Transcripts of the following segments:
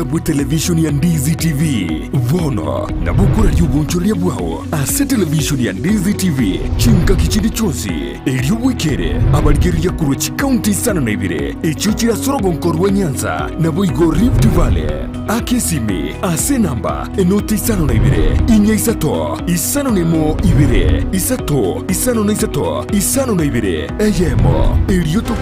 Obuya bwe televishoni ya Ndizi TV. Bono nabo okoraria obonchoreria bwao ase televishoni ya Ndizi TV chingaki chinde chionsi, erio bwekere abarigereria korwa chikaunti isano na ibere echio chire ase orogonko rwa Nyanza naboigo Rift Valley. Aka esimi ase enamba enoti 52 4 5 1 2 3 53 52 eyemo, erio togo.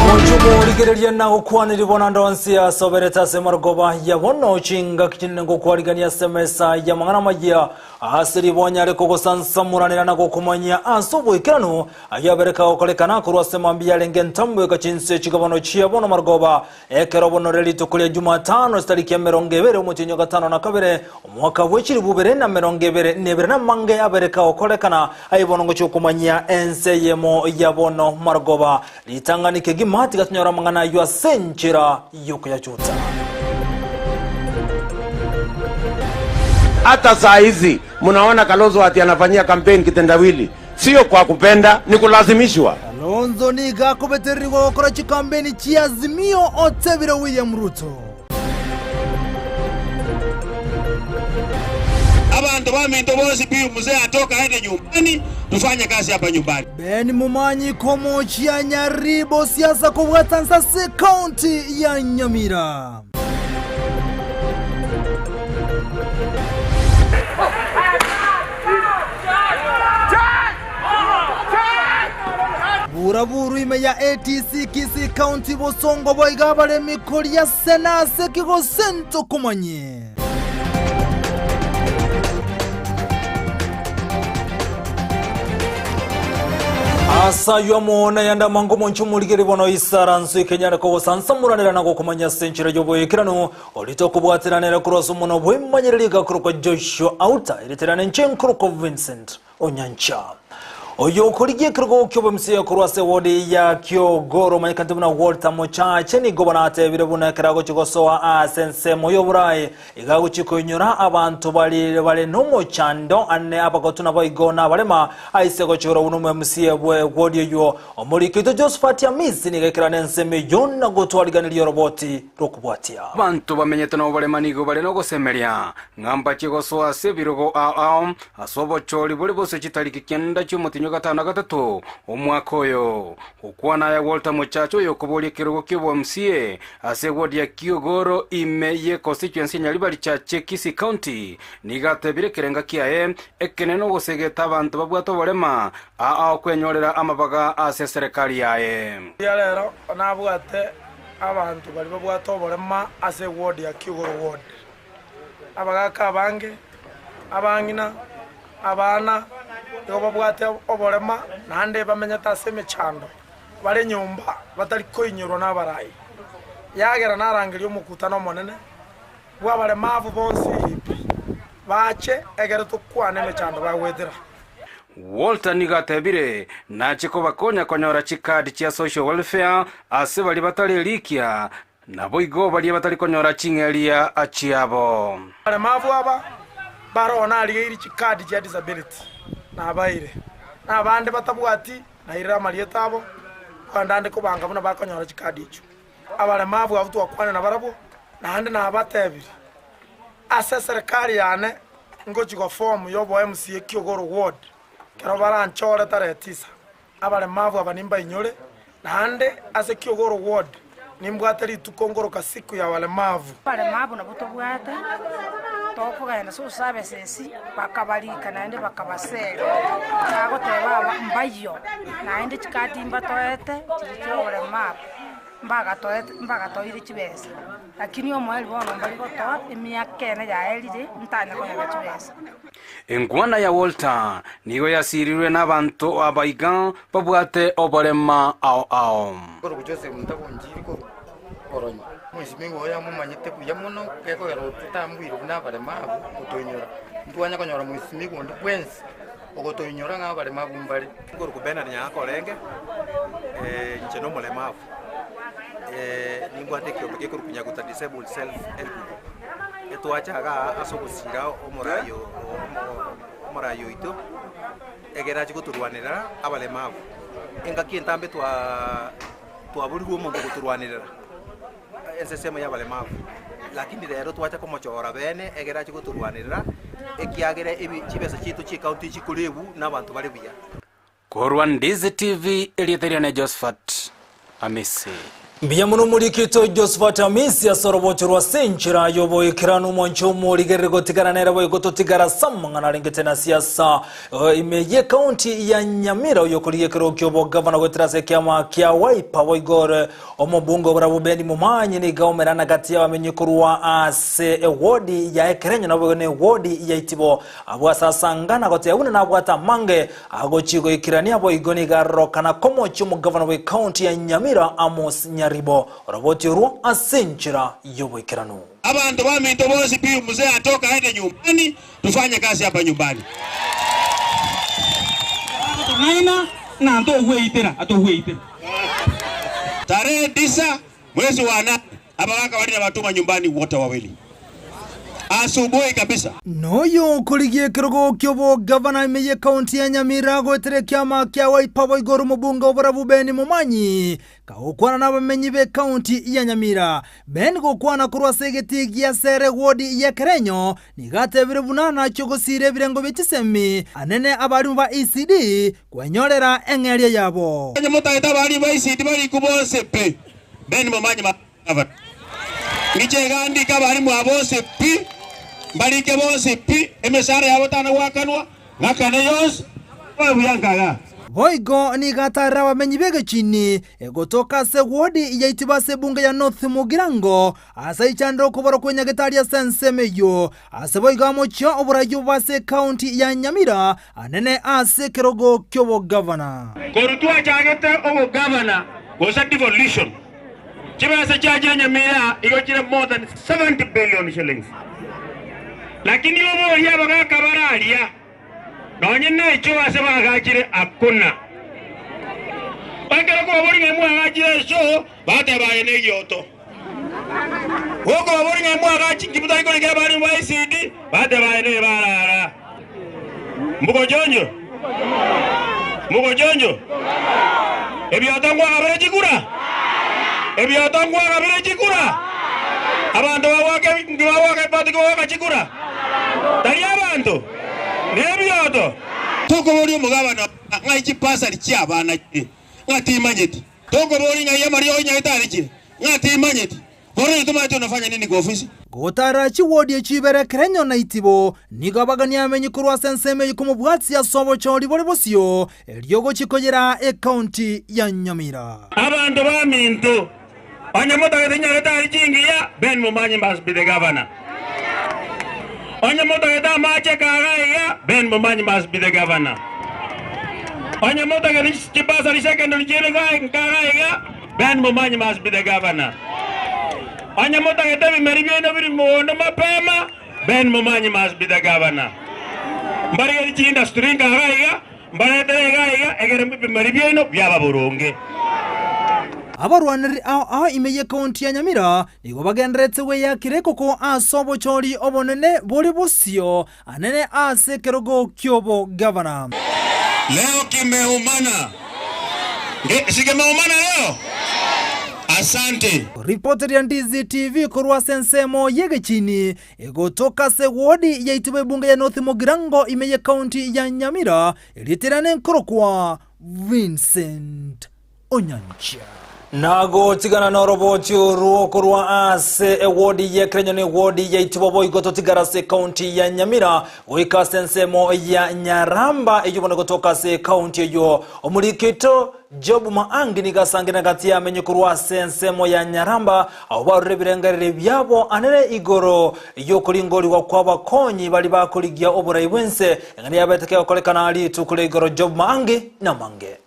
Mochumorigereria na gokwanirigwa naende onsi asoberete ase marogoba ya bono chingaki chinene ngokwarigania ase emesa y'amang'ana amayia Ase ribonya rikogosansamoranera na gokomanyia ase oboikeranu, ayio abere kagokorekana korwa ase mambia yarenge entambo eka chinse chigabono chia bono marogoba, ekero bono rire rituko ria Jumatano chitariki 20 omotienyi o gatano na kabere, omwaka bwe chilifu ibere na 22, namange abere kagokorekana, aye bono ngochia gokomanyia ense eyemo ya bono marogoba. Ritang'ani kegima tiga tonyore amang'ana ayio ase enchera y'okoyachuta. Hata saa hizi mnaona Kalonzo ati anafanyia campaign kitendawili, sio kwa kupenda, ni kulazimishwa. Kalonzo nigo akobetererigwa gokora chikampeni chia Azimio otebire William Ruto. Abanto baminto bonsi pi mzee atoka aende nyumbani tufanye kazi hapa nyumbani. Ben Momanyi komochia Nyaribo siasa kobwata nsase county ya Nyamira. Buraburu ime ya ATC Kisii County Bosongo boigo abaremi koria se nase ki gose ntokomanye. Ase ayio amo nayande amange omonche omorigeri bono isaranso ekenyare kogosansamoranera na gokomanya ase enchera y'oboikeranu orite okobwateranera korwa ase omonwa bw'emanyereri egakorokwa Joshua Auta ereterane inche nkorokwa Vincent Onyancha. Oyo okorigia ekerogo ki'obomisia korwa ase ewodi ya Kiogoro omanyekanete buna Walter Mochache nigo bono atebire buna ekero agochia gosoa ase ensemo y'oboraai iga agochia koinyora abanto bari bare nomochando ane abagotu naboigo nabarema aise gochorwa buna omo-MCA bwe wodi oywo. Omoriki oito Josephat Amisi nigo aikerane ensemo eyio na gotwariganeria oroboti rokobwatia. Abanto bamenyete noborema nigo bare nogosemeria, ng'a mbachie gosoa ase ebirogo ao ao, Ase obochori bore bosio chitariki kianda chi'omotienyi o gatano na gatato omwaka oyo. Gokwana aya Walter Mochache oyokoboria ekerogo ki'obo-MCA ase eward ya Kiogoro ime ye constituency ya Nyaribari Chache Kisii County nigo atebire ekerenga kiaye ekenene ogosegeta abanto babwate oborema aa okwenyorera amabaga ase eserekari yaye. Riria rero nabwate abanto baria babwate oborema ase eward ya Kiogoro ward. Abagaaka abange, abang'ina, abana, nigo babwate oborema, naende bamenyete ase emechando, bare nyomba batari koinyorwa nabarai. Yagera narangeria omokutano omonene bw'abaremavu bonsi pi, bache egere tokwane emechando bagoetera. Walter nigo atebire, Nache kobakonya konyora chikadi chia social welfare ase baria batari erikia, Naboigo baria batari konyora ching'eria chiabo. Abaremavu aba baroo narigeiri chikadi chia disability nabaeire, na abande batabwati nairire amarieta abo, kogenda ande kobanga buna bakonyora chikadi echio. Abaremavu abwo twakwana nabarabwo, naende nabatebirie, ase eserekari yane ngochi goform yobo MCA Kiogoro ward, ekero baranchore tarehe tisa. Abaremavu aba nimbainyore, naende ase Kiogoro Ward nimbwate rituko ngoroka siku ya walemavu. Abaremavu nabwo tobwate, tokogenda social services bakabarika naende bakabaseria, bagoteba aba mbayio, naende chikadi mbatoete chiria chia oboremavu, mbagatoete mbagatoeire chibesa. Lakini omoerio bono mbari gotoa emiaka ene yaerire ntanya konyora chibesa. Enkwana ya Walter nigo yasirirwe nabanto abaiga babwate oborema ao ao. Korwa Joseph ntagonchiri korwa Oronyo. Omwesimigwa oyo amomanyete buya mono, gekogera ototambuire buna abaremabu gotoinyora. Ntwanya konyora mwesimigwa onde bwensi ogotoinyora ng'a abaremabu mbare. Nkorokwa Bernard Nyaga-Korenge, inche nomolemavu, nimbwate ekiombe gekorokwa Nyaguta Disabled Self Help Group. Etwacha igaa ase ogosira omorai omorai oito, egere ache gotorwanerera abaremavu. Engaki entambe twaa twaborigwe omonto ogotorwanerera ensesemo y'abaremavu, lakini rero twacha komochora bene egere ache gotorwanerera, ekiagera ebi chibesa chiaito chi'ecounty chikorebwa na abanto bare buya. Korwa Ndizi TV, erieta riane Josephat Amisi. Mbuya mono omorikito Josephat Amisi ase orobocho rwa ase enchera y'oboikeranu omwancho omorigereri gotigara nere boigo totigara ase amang'ana arengete na siasa eh, ime y'ekaunti ya Nyamira oyokorigia ekero ki'obogavana goetera ase ekiama kia Wiper boigo ore Omobunge oborabwo Benny Momanyi nigo aomerana gati y'abamenyi korwa ase ewodi ya Ekerenyo naboigo na ewodi ya Itibo. Abwo ase asanga na goteba buna nabwate amange agochia goikerania boigo nigo arorokana komochia omogavana bw'ecounty ya Nyamira Amos Nyaribo oroboti orwo ase enchera y'oboikeranu. Abanto baminto bonsi pi mzee atoka aende nyumbani tufanye kazi hapa nyumbani. Tong'aina ng'a ntogweitera, atogweitera. Tarehe tisa mwezi wa nane abagaka baria nabatuma nyumbani wote wawili asubuhi kabisa. Noyo okorigia ekerogo ki'obogavana ime y'ekaunti ya Nyamira goetera ekiama kia Wiper boigo ore omobunge oborabu Ben Momanyi kagokwana nabamenyi b'ekaunti ya Nyamira. Ben gokwana korwa ase egetii gia Sere ward ya Kerenyo nigo atebire buna nachie gosiira ebirengo bie chisemi anene abarimu ba ECD Kwenyorera eng'eria yabo. Onye motagete abarimu ba ECD barikwe bonsi pi, then momanye magavana. Ngiche iga ndike abarimu aba bonsi pi, mbarike bonsi pi, emeshahara yabo tana goakanwa, ng'akane yonsi, babe buya nkaga. Boigo nigo atarire abamenyi b'egechini egotoka ase wodi ya Itibo ase ebunge ya North Mugirango ase aichanire okobora kw'enyagetari ase ensemo eyio. Ase boigo amochie oboraia obo ase ekaunti ya Nyamira anene ase ekerogo ki'obogavana. Korwa twachagete obogavana gose devolution, chibesa chiachire Nyamira igo chire more than 70 billion shillings. Lakini oboria abagaka bare aria, nonye necho ase bagachire hakuna. Ekero kwaboria ng'a mwagachire esoo, bateba aye negioto. Gokobaboria ng'a mwagachi inki motari korika abarimu ba ECD, bateba aye nebarara. Mbugochonjo? Mbugochonjo? Ebioto nkwagabire chikura? Ebioto nkwagabire chikura? Abanto bagwaka bagwaka ebati kogoaka chikura? Tari abanto? Nebioto? Tokoboria omogabana ng'ai chipasari chi'abana chire, ng'a timanyeti. Tokoboria ng'ai amariogo inyagete arechire, ng'a timanyeti. Bono inwe tomanyeti onafanya nini kwa ofisi? Gotara chiwodi echibere Kerenyo na Itibo, nigo abagani amenyi korwa ase ensemo eye komobwatia ase obochori bore bosio, erio gochia koyera ekaunti ya Nyamira. Abanto baminto, onye motagete nyagetari chingiya, Ben Momanyi must be the governor. Onye motagete amache kaga iga, Ben Momanyi must be the governor. Onye motagete chibasari secondary chire kaga iga, Ben Momanyi must be the governor. Onye motagete ebimeri biaino biri mogondo mapema, Ben Momanyi must be the governor. Mbarigeri chiindustry nkaga iga, Mbaretere iga iga, egere ebimeri biaino biaba boronge. Abarwanereri ao ao ime y'ekaunti ya Nyamira nigo bagendererete gweyakera ekoko ase obochori obonene bore bosio anene ase ekerogo ki'obogavana. Leo kimeumana. Si kimeumana leo? Asante. Ripoti ria Ndizi TV korwa ase ensemo y'egechini Egotoka ase wodi yaitwe b'ebunge ya North Mugirango ime y'ekaunti ya Nyamira, erieta riane nkorokwa Vincent Onyancha. Nagotigana noroboti orwo korwa ase ewodi ya Kerenyo na ewodi ya Itibo boigo totigara ase ekaunti ya Nyamira goika ase ensemo ya Nyaramba eyio bono gotoka ase ekaunti eyio. Omoriki oito Job Maangi nigo asangire gati y'amenyo korwa ase ensemo ya Nyaramba abwo barure ebirengererio biabo anene igoro y'okoringorigwa kw'abakonyi baria bakorigia oborai bw'ense eng'ana yabete kegokorekana rituko ria igoro Job Maangi namange.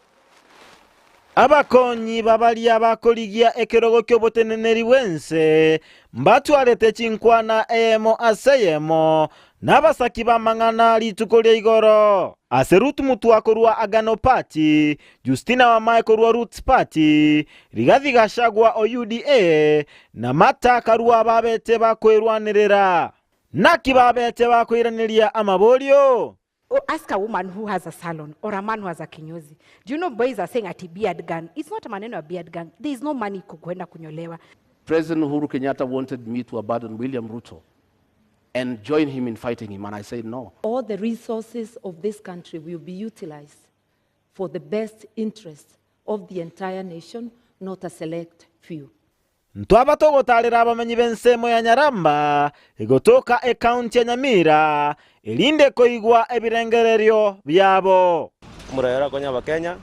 Abakonyi ba baria bakorigia ekerogo ki'oboteneneri bw'ense mbatwarete chinkwana eyemo ase eyemo nabasaki b'amang'ana rituko ria igoro. Ase Ruth Mutua korwa Agano Party, Justina Wamae korwa Roots Party, Rigathi Gachagua o UDA, na Martha Karua babete bakoerwanerera. Naki babete bakoiraneria amaborio? Oh, ask a woman who has a salon or a man who has a kinyozi. Do you know boys are saying ati beard gang? It's not maneno ya beard gang. There is no money kuenda kunyolewa. President Uhuru Kenyatta wanted me to abandon William Ruto and join him in fighting him, and I said no. All the resources of this country will be utilized for the best interest of the entire nation, not a select few. Ntwaba togotaarera abamenyi b'ensemo ya Nyaramba egotoka ekaunti ya Nyamira, erinde koigwa ebirengererio biabo. Omoraia orakonye abakenya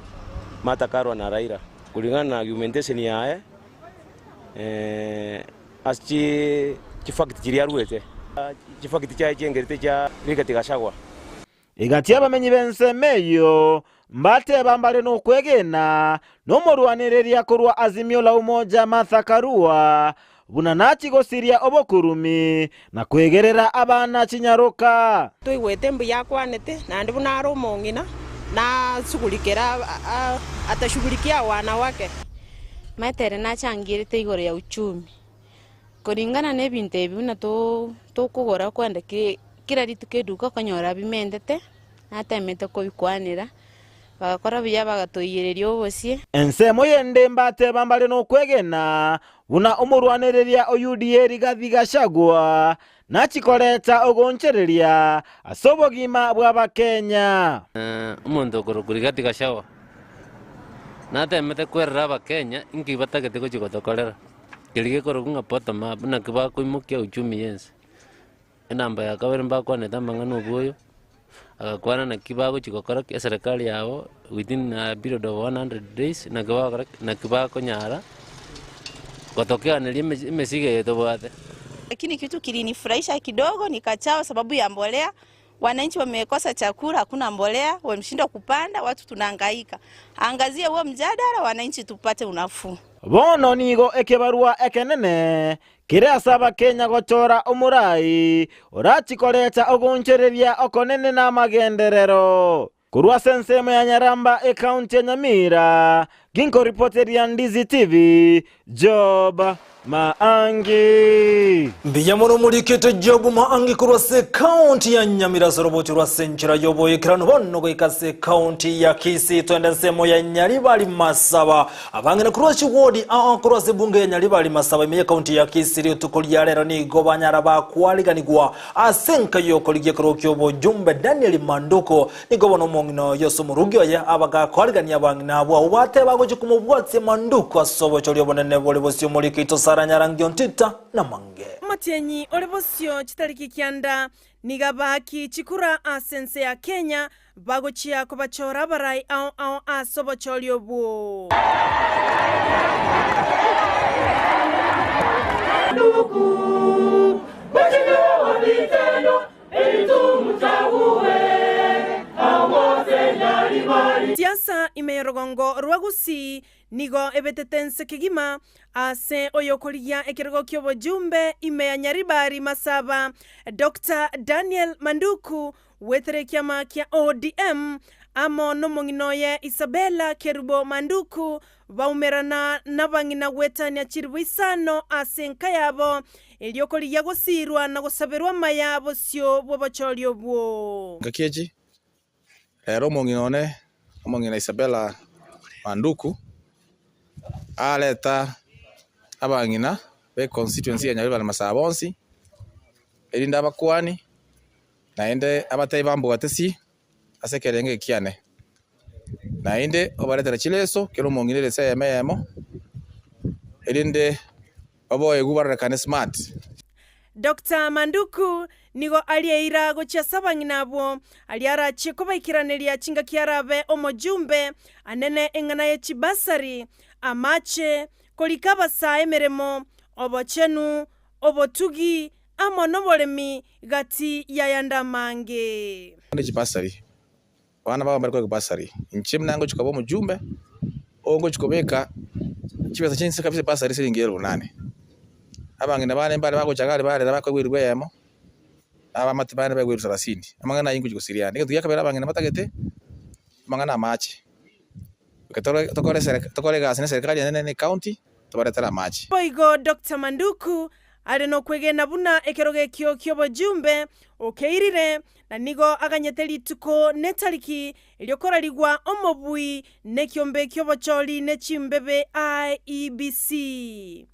Martha Karua na Raila kulingana na argumentation yaye ase chifact chiria aruete, chifact chiaye chiengerete chia Rigathi Gachagua. Egati y'abamenyi b'ensemo eyio mbateba mbare nokwegena nomorwanereria korwa Azimio la Umoja Martha Karua buna nachie gosiria obokurumi na kwegerera abana chinyaroka. Toigwete mbuya akwanete, naende buna are omong'ina, nasugurikere atashugurikia wanawake. Maete ere nachangierete igoro ya uchumi. Koringana nebinto ebi buna tokogora kwenda kera rituko eduka okonyora bimentete, natemete kobikwanera, bagakora buya bagatoiyereria obosie. Ensemo yende mbateba mbare nokwegena buna omorwanereria o UDA Rigathi Gachagua nachikoreta ogoonchereria ase obogima bw'Abakenya. Omonto okorokwa Rigathi Gachagua natemete kwerera Abakenya inki batagete gochia gotokorera. Keria gekorokwa ng'a bottom up, naki bakoimokia uchumi y'ense. Enamba ya kabere mbakwanete amang'ana obwoyo, agakwana naki bagochia gokora ki eserekari yabo within a period of 100 days, naki bagokora ki, naki bakonyara gotokeaneria emesi emesigo eye tobwate. Lakini kitu kilinifurahisha kidogo ni kachao sababu ya mbolea. Wananchi wamekosa chakula, hakuna mbolea, wameshindwa kupanda, watu tunahangaika. Angazie huo mjadala, wananchi tupate unafuu. Bono nigo ekebarua ekenene kere ase Abakenya gochora omorai orachie koreta ogoonchoreria okonene na amagenderero. Korwa ase ensemo ya Nyaramba ekaunti ya Nyamira, ginkoripoteria Ndizi TV, Job Maangi. Mbuya mono morikete Job Maangi korwa ase ekaunti ya Nyamira ase orobochi rwa ase enchera y'oboikeranu bono goika ase ekaunti ya Kisii twende ensemo ya Nyaribari Masaba abang'ina korwa chiwodi ao korwa ase ebunge ya Nyaribari Masaba ime y'ekaunti ya Kisii rituko ria rero nigo banyara bakwariganigwa Ase enka y'okorigia ekerogo ki'obojumbe Daniel Manduko nigo bono omong'ina oye ase omorugi oye abagakoarigania abang'ina abwo abwo bateba agochia komobwatia Manduko ase obochori obonene bore bosio omoriko oito Sarah Nyarangio Ntita na mange. Omotienyi ore bosio chitariki kianda nigo abaaki chikura ase ense ya Kenya bagochia kobachora abarai ao ao ase obochori obwo. Siasa ime y'orogongo rwa Gusii nigo ebetete ense kegima ase oyokorigia ekerogo ki'obojumbe ime ya Nyaribari Masaba Doctor Daniel Manduku Gwetere ekiama kia ODM amo nomong'ina oye Isabella Kerubo Manduku baumerana nabang'ina gwetania chiribu isano ase enka yabo, erio korigia gosiirwa na gosaberwa amaya bosio bw'obochori obwo. Ngaki echi, rero omong'ina one, omong'ina Isabella Manduku, areta abang'ina be constituency ya Nyaribari Masaba bonsi, erinde abakuani, Naende abatebi bambwate si ase ekerengo eke kiane, naende obaretere chileso, kera omong'ina eleso eyemo eyemo. erinde baboegwe barorekane smart. Doctor Manduku nigo aria eira gochia ase abang'ina abwo, aria arachie kobaikeraneria chingaki arabe omojumbe anene eng'ana ye chibasari, amache, korika abasae emeremo, obochenu, obotugi, amo noboremi gati y'ayande amange. Naende chibasari, abana babo mbare koegwa basari, inche buna ngochia koba omojumbe, oo ngochia kobeka chibesa chinse kabisa ebasari siringi elfu nane. Abang'ina bane mbare bagocha iga aria barera bakoegwa elifu eyemo, na abamate bande baegwe elfu sarasini, amang'ana ayio ngochia gosiria ande. Egento gia kabere abang'ina batagete, amang'ana amache, goika tore tokore esere tokore egasi na eserikari enene na ecounty, tobaretere amache. Boigo Doctor Manduku are nokwegena buna ekerogo ekio ki'obojumbe okeirire, na nigo aganyete rituko netariki erio korarigwa omobui nekiombe ki'obochori ne chimbebe IEBC.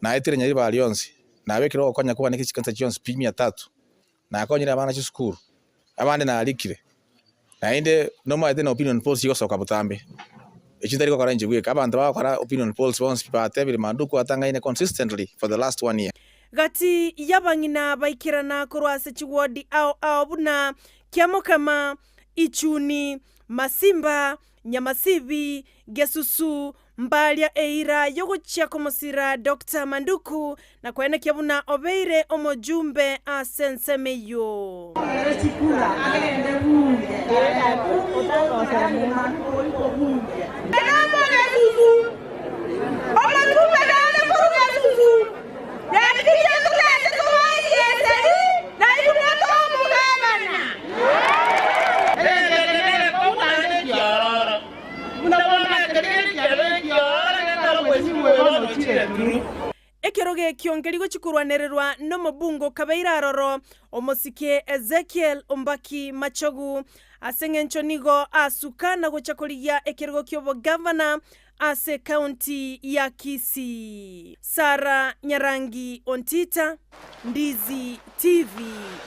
Naetire nyariba aria onsi, nabekire ogokonya kwane chikanisa chionsi pi mia tatu, nakonyire abana chisukuru, abande narikire, naende nomaete na opinion polls chigosoka botambe, echio ntari gokora inche bweka, abanto bagokora opinion polls bonsi pi batebire Manduku atang'aine consistently for the last one year. Gati y'abang'ina baikerana korwa ase chiwodi ao ao buna Kiamokama, Ichuni, Masimba, Nyamasibi, Gesusu, Mbaria eira y'ogochia komosira Doctor Manduku na koenekia buna obeire omojumbe ase ensemo eyio. Ekerogo ekio nkerigochia korwanererwa nomobungo kabeire aroro, omosike Ezekiel Ombaki Machogu, ase engencho nigo asuka na gocha korigia ekerogo ki'obogavana ase ekaunti ya Kisii. Sarah Nyarangi Ontita, Ndizi TV.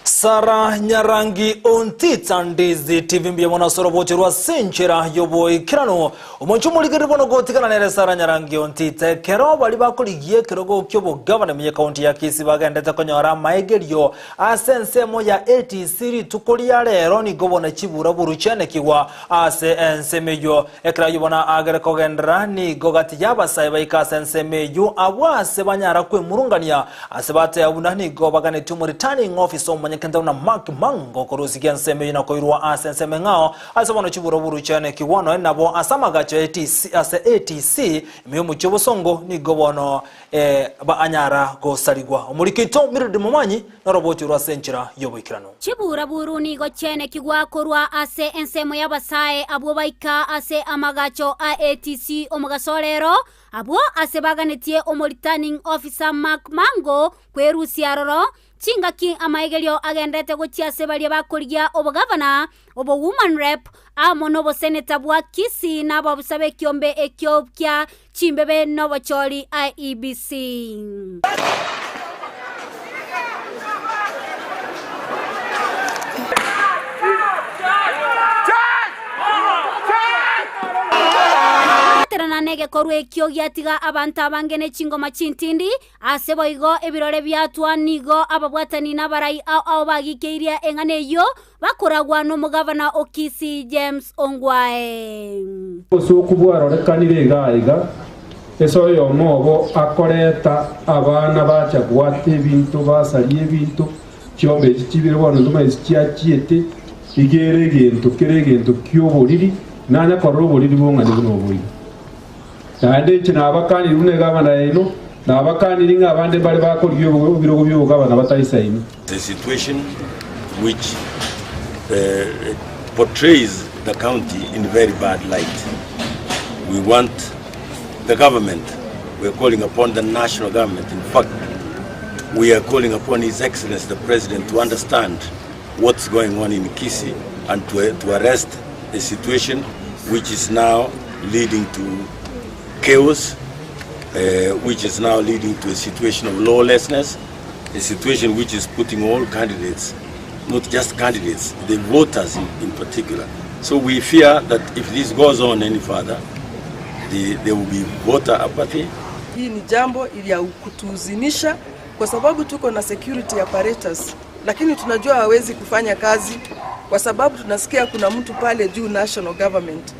Sarah Nyarangi Ontita, Ndizi TV. Mbuya mono ase oroboche rwa ase enchera y'oboikeranu. Omonche omorigereri bono gotigana nere Sarah Nyarangi Ontita ekero baria bakorigia ekerogo ki'obogavana ime y'ekaunti ya Kisii bagendete konyora amaegerio ase ensemo ya ATC rituko ria rero nigo bono chiburaburu chianekigwa ase ensemo eyio. Ekero ayio bono agere kogenderera, nigo gati y'abasae baika ase ensemo eyio, abwo aase banyara kwemurungania, ase bateba buna nigo baganetie omoreturning officer omonyekente buna Mark Mango korusigia ensemo eyio na koirwa ase ensemo eng'ao, ase bono chiburaburu chianekigwa nonya nabo ase amagacho ya ATC, ase ATC ime y'omochie obosongo nigo bono eh, anyara gosarigwa. Omoriki oito Mildred Momanyi norobochie rwa ase enchera y'oboikeranu. Chiburaburu nigo chiaenekigwa korwa ase ensemo y'abasae abwo baika ase amagacho a ATC omogaso o rero, abwo ase baganetie omoreturning officer Mark Mango kwerusia aroro, chingaki amaegerio agenderete gochia ase baria bakorigia obogavana, obowoman rep, amo noboseneta bwa Kisii na abaofisa b'ekiombe ekio kia chimbebe nobochori IEBC. Kobwaterana negekorwa ekio giatiga abanto abange ne chingoma chintindi, Ase boigo ebirore biatwa nigo ababwatani na abarai ao ao bagikeirie eng'ana eyio, bakoragwa nomogavana o Kisii James Ongwae. Obosooku bwarorekanire iga aiga, ase oyomo obo akoreta abana bacha gwata ebinto, basaria ebinto, chiombe echi chibere bono ntomanyeti chiachiete, iga ere egento kere egento ki'oboriri, nanya korora oboriri bong'ani buna obo iga. Naende inche nabakanire buna egavana yaino, nabakaniri ng'a abande mbare bakorigia ebirogo bi'obogavana bataisaini. A situation which portrays the county in very bad light. We want the government, we are calling upon the national government, in fact, we are calling upon His Excellency the President to understand what's going on in Kisii and to, to arrest a situation which is now leading to chaos, uh, which is now leading to a situation of lawlessness, a situation which is putting all candidates, not just candidates, the voters in, in particular. So we fear that if this goes on any further, the, there will be voter apathy, Hii ni jambo ya kutuhuzunisha kwa sababu tuko na security apparatus, lakini tunajua hawezi kufanya kazi kwa sababu tunasikia kuna mtu pale juu national government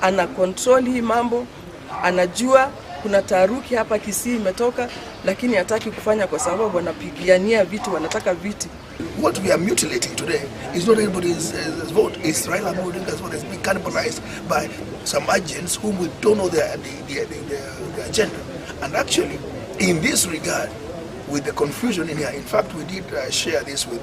ana control hii mambo, anajua kuna taharuki hapa Kisii imetoka, lakini hataki kufanya kwa sababu wanapigania vitu, wanataka viti. What we are mutilating today is not anybody's vote, it's Raila Amolo Odinga's vote that's being cannibalized by some agents whom we don't know their agenda. And actually, in this regard, with the confusion in here, in fact, we did share this with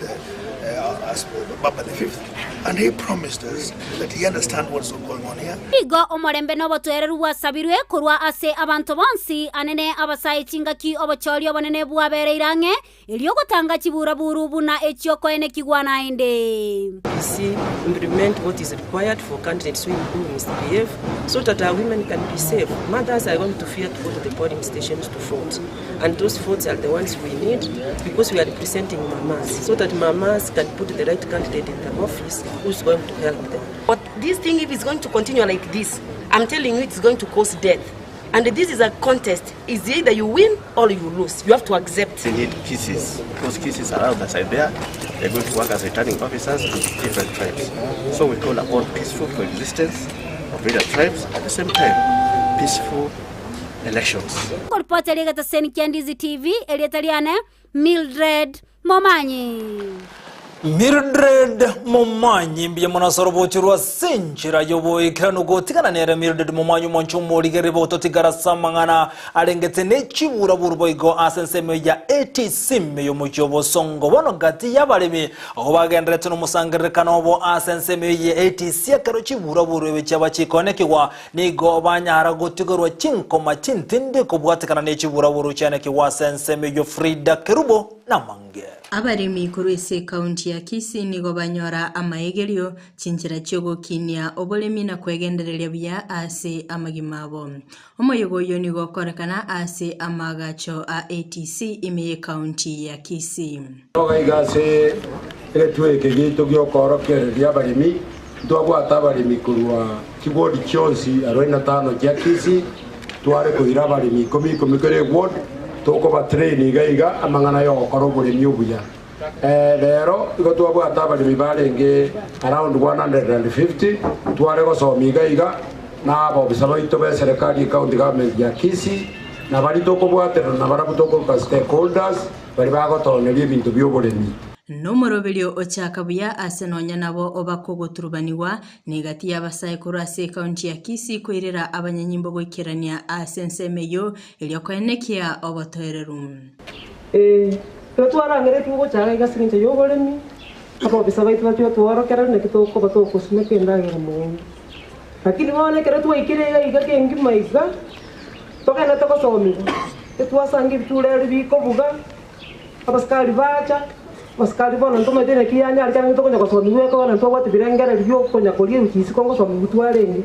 Baba the Fifth, and he promised us that he understands what's going on here. Igo omorembe n'obotoereru bwasabirwe korwa ase abanto bonsi anene abasae chingaki obochori obonene bwabereire ang'e erio ogotanga chiburaburu buna echiokoenekigwa naende. See, implement what is required for candidates who misbehave so that our women can be safe. Mothers are going to fear to go to the polling stations to vote. And those votes are the ones we need because we are representing mamas, so that mamas can put the right candidate in the office who's going to help them. But this thing, if it's going to continue like this, I'm telling you it's going to cause death. And this is a contest. It's either you win or you lose. You have to accept. They need Kisiis. Those Kisiis are out outside there. They're going to work as returning officers to different tribes. So we call upon peaceful coexistence of various tribes, at the same time, peaceful elections. Koripota erigetaseni kia Ndizi TV, erietariane Mildred Momanyi. Mildred Momanyi mbiya monasoro bochirwa senchera yoboikerano gotigana nere Mildred Momanyi omonche omorigere bototigara samang'ana arengete ne chiburaburu boigo ase ensemo ya ATC yomochie obosongo bono gati y'abaremi aho bagenderete n'omosangererekano obo ase ensemo ya ATC ekero chiburaburu ebe chiaba chikonekigwa nigo banyara gotigorwa chinkoma chintindi kobwatikana ne chiburaburu chianekigwa ase ensemo ya Frida Kerubo namange. Abaremi korwa ase ekaunti ya Kisii nigo banyora amaegerio chinchera chiogokinia oboremi na kwegendereria buya ase amagima abo. Omoyego oyo nigo okorekana ase amagacho a ATC ime ye ekaunti ya Kisii. Iga ase egetuo eke gĩitũ gĩokorokereria abaremi ntwabwata abaremi korwa chiward chionsi 45 chia Kisii tware koira abaremi ikumi ikumi kere ward tukoba train iga iga amang'ana yogokora oboremi obuya. Rero igo twabwata abaremi barenge around 150 tware gosoma iga iga na abobisa baito ba serikali county government ya Kisii na bari tukobwaterana na barabwo tukoruka stakeholders bari bagotoneria ebinto bia oboremi. Nomoroberio ochaka buya ase nonya nabo obakogoturubaniwa negati y'abasae korwa ase ekaunti ya Kisii koirera abanyanyimbo goikerania ase ensemo eyo erio koenekia obotoereru. Ekero twarangeretie gochaka iga ase eng'encho ya oboremi, abobisa baitu bachia tworokerera naki tokoba tokosumeka endagera mogondo. Lakini bono ekero twaikire iga iga kengima iga, togenda togosomiwa, etwasanga ebitureri bikobuga, abasikari bacha, abasikari bono ntomaete naki yanyarikana tokonya gosomiwa ekogera ntobwate birengereri bia okonya koria ebichisiko ngosomiwa twarenge.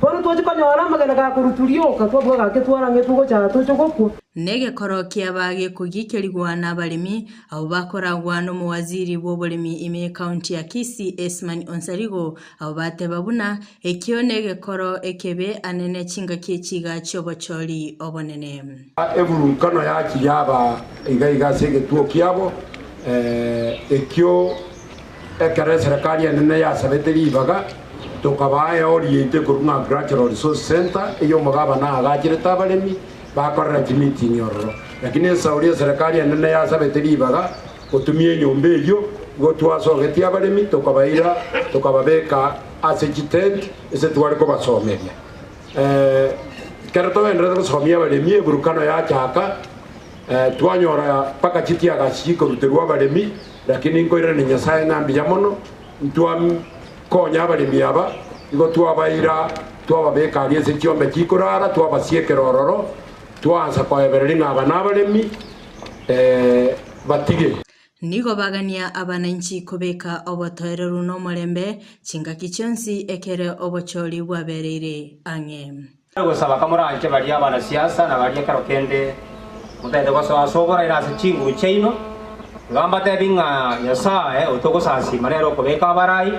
Bono twachi konyora amagena gakoruturia oka twabua gake twarange togochaka toche gokwa. Negekoro kiaba gekogikeriwa na abaremi abo bakoragwa n'omowaziri bw'oboremi ime ekaunti ya Kisii Esman Onsarigo abo bateba buna ekio negekoro ekebe anene chingaki echiga chiobochori obonene. Eburukano yachi yaba iga iga ase egetuo kiabo ekio ekero eserikali enene yasabete ribaga tukabaa oriete korwa Agricultural Resource Center eyo omogabana agachirete abaremi bakorera chimeeting ororo, lakini esauri eserikali enene yasabete ribaga gotumia enyomba eywo igo twasogetie abaremi tukabaira tukababeka ase chitent ase tware kobasomeria. Ekero togenderete gosomia abaremi eburukano yachaka twanyora mpaka chitiaga chikoruterwa abaremi, lakini nkoirana Nyasaye ng'a mbuya mono ntwakonya abaremi aba igo twabaira twababeka aria ase chiombe chikorara twabasiekera ororo twansa koebereria ng'a aba na abaremi batige. Nigo bagania abananchi kobeka obotoereru n'omorembe chingaki chionsi ekere obochori bwabereire ang'e. Gosaba kamoranche baria abanasiasa na baria ekero kende motete gosoa ira ase chinguru chiaino gamba tebi ng'a Nyasaye otogosasima rero okobeka abarai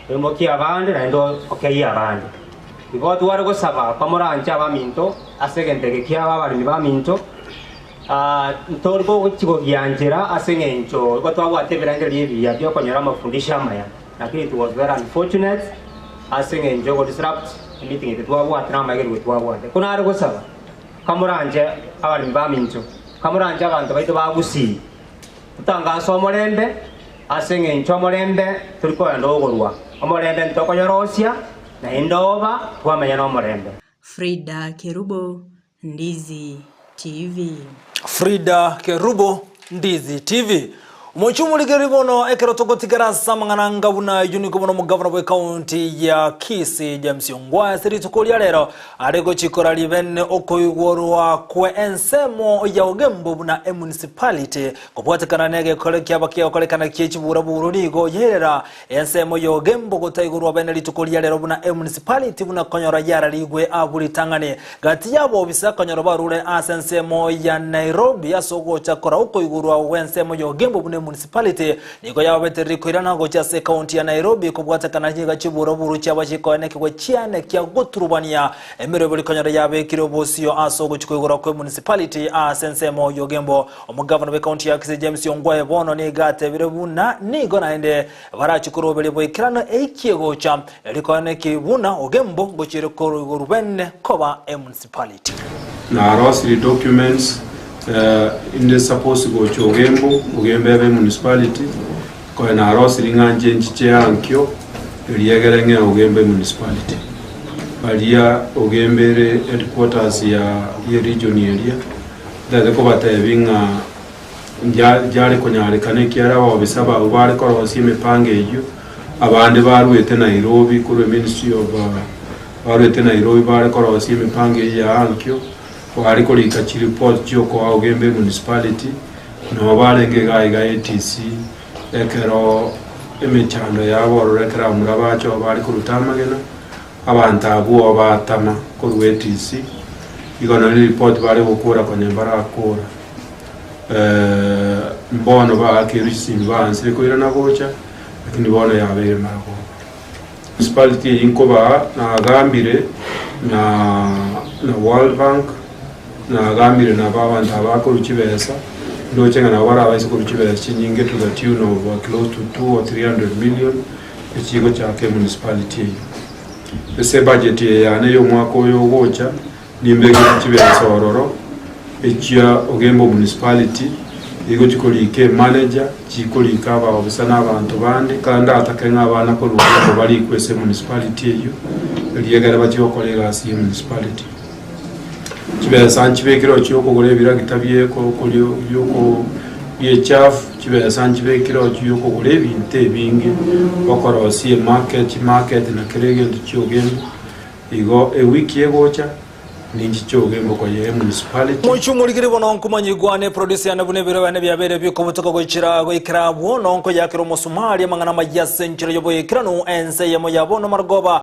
oimokie abande naende okeiye abande. Igo tware gosaba komoranche abaminto ase egento eke kiabo abaremi baminto, ntori gochia gogianchera ase eng'encho igo twabwate ebirengererio ebiya biokonyora amafundisho amaya, lakini it was very unfortunate ase eng'encho yogo disrupt emeeting eye twabwate na amaegerio twabwate. Ko nare gosaba kamoranche abaremi baminto, kamoranche abanto baito ba Gusii, Totangase omorembe, ase engencho omorembe tori kogenda ogorwa, omorembe ntokoyorosia, naende oba twamenya nomorembe. Frida Kerubo, Ndizi TV. Frida Kerubo, Ndizi TV. Omochie omorigereria bono ekero togotigara ase amang'ana anga buna ayio nigo bono omogavana bw'ekaunti ya Kisii James Ongwae ase rituko ria rero Are gochikora ribene okoigorwa kwe ensemo ya Ogembo buna emunicipality kobwatekana negekore kiaba kiagokorekana kie chiburaburu nigo yairera ensemo ya Ogembo gotaigorwa bene rituko ria rero buna emunicipality buna konyora yararigwe abwo ritang'ani gati yabobisa konyora barure ase ensemo ya Nairobi ase ogocha kora okoigorwa gwensemo ya Ogembo buna emunicipality Nigo yababetereire koirana gochia ase ekaunti ya Nairobi kobwatekana nigo chiburaburu chiaba chikoenekigwa chiane kia goturubania emeroberi konyora yabekire obosio ase ogochia koigorwa kwe municipality ase ensemo y'Ogembo. Omogavana bw'ekaunti ya Kisii James Ongwae bono nigo atebire buna nigo naende barachie koroberia boikeranu eikie gocha erio koeneki buna Ogembo ngochiere koroigorwa bene koba emunicipality. Narosirie documents inde suppose gocha Ogembo, Ogembo ebe emunicipality, konya narosirie ng'a nche nchiche ankio erio egere ng'e Ogembo emunicipality. Baria Ogembo ere headquarters ya ye region eria, ntagete kobatebia ng'a nja yare konyarekana ekiagera abaofisa abwo bare korosia emepango eyio, abande baruete Nairobi korwa eministry of Barwete Nairobi bare korosia emepango eye ya ankio, bare korika chiripoti chiokoa Ogembe Municipality, nabo barenge iga iga ATC ekero emechando yabo ororo ekero abamura bacha oo bare koruta amagena, abanto abwo oo batama korwa ATC, igo nari ripoti bare gokora konya mbarakora. Mbono baakeirwe chisimi baansire koirana gocha, lakini bono yabeire marogoba. Municipality eyio nkobaa nagambire na na World Bank, nagambire nabo abanto aba bakorwa chibesa, ndoche ng'a nabo barabaise korwa chibesa chinyinge to the tune of close to 2 or 300 million echigochaka emunicipality eyio. Ase ebudget eye yane ya omwaka oyo ogocha, Nimbegete chibesa ororo echia Ogembo Municipality, igo chikorika emanager, chikorika abaofisa na abanto bande, kare ndatake ng'a abana korwa Ogembo barikwe ase emunicipality eyio, erio egere bachie gokora egasi ya emunicipality. Chibesa nchibekire oo chiokogora ebiragita bie bioko biechafu, chibesa nchibekire oo chiokogora ebinto ebinge, okorosia emarket, chimarket na kera egento chia Ogembo. Igo ewiki egocha ninchiche ogembo ye municipality. Moiche omorigeri bono nkomanyigwa ne producer yane buna ebiro biane biabeire biokobutoka goichera goikera abwo nonko yakera omosumari amang'ana amaya ase enchera yoboikeranu ense eyemo ya bono marogoba.